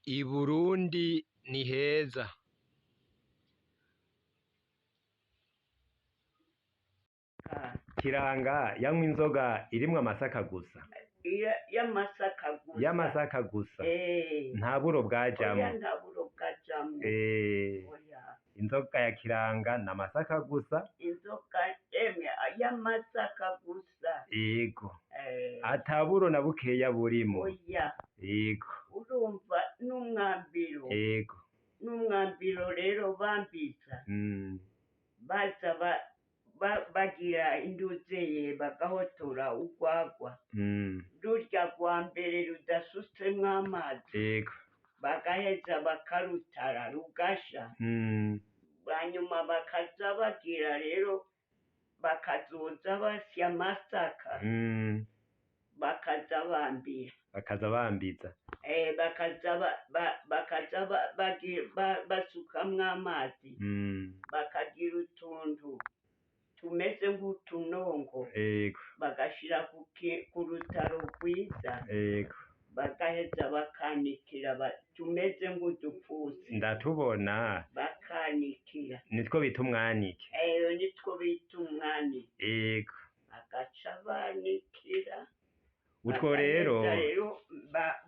I Burundi ni heza. Kiranga yanywa inzoga irimwo amasaka gusa. Y'amasaka gusa. Y'amasaka gusa. Eh. Nta buro bwajamwo. Oya, nta buro bwajamwo. Eh. Oya. Inzoga ya Kiranga ni amasaka gusa. Inzoga emwe y'amasaka gusa. Yego. Eh. Ata buro na bukeya burimo. Oya. Yego. Urumva n'umwambiro. Yego. N'umwambiro rero bambiza. Baza bagira induzeye bagahotora urwagwa. Rurya rwa mbere rudasutsemwo amazi. Yego. Bagaheza bakarutara rugasha. Hanyuma bakaza bagira rero bakazoza basya amasaka. Bakaza bambira. Bakaza bambiza. Eh, bakaza bakaza basukamwo amazi. Bakagira utuntu tumeze nk'utunongo. Yego. Bagashira ku rutaro rwiza. Yego. Bagaheza bakanikira tumeze nk'udupfusi. Ndatubona. Bakanikira. Nitwo bita umwanike. Eh, nitwo bita umwanike. Yego. Bagaca banikira. Utwo rero. Bagaheza rero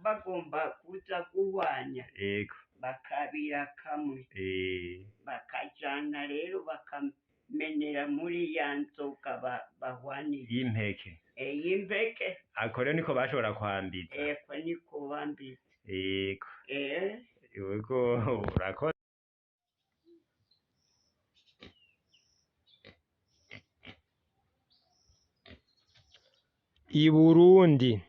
bagomba kuza guhwanya. Yego. Bakabira kamwe. Eh. Bakajana rero bakamenera muri ya nzoga bahwanije. Y'impeke. Eh, y'impeke. Ako rero niko bashobora kwambiza. Eh, ko niko bambiza. Yego. Eh. Yego, urakoze. I Burundi.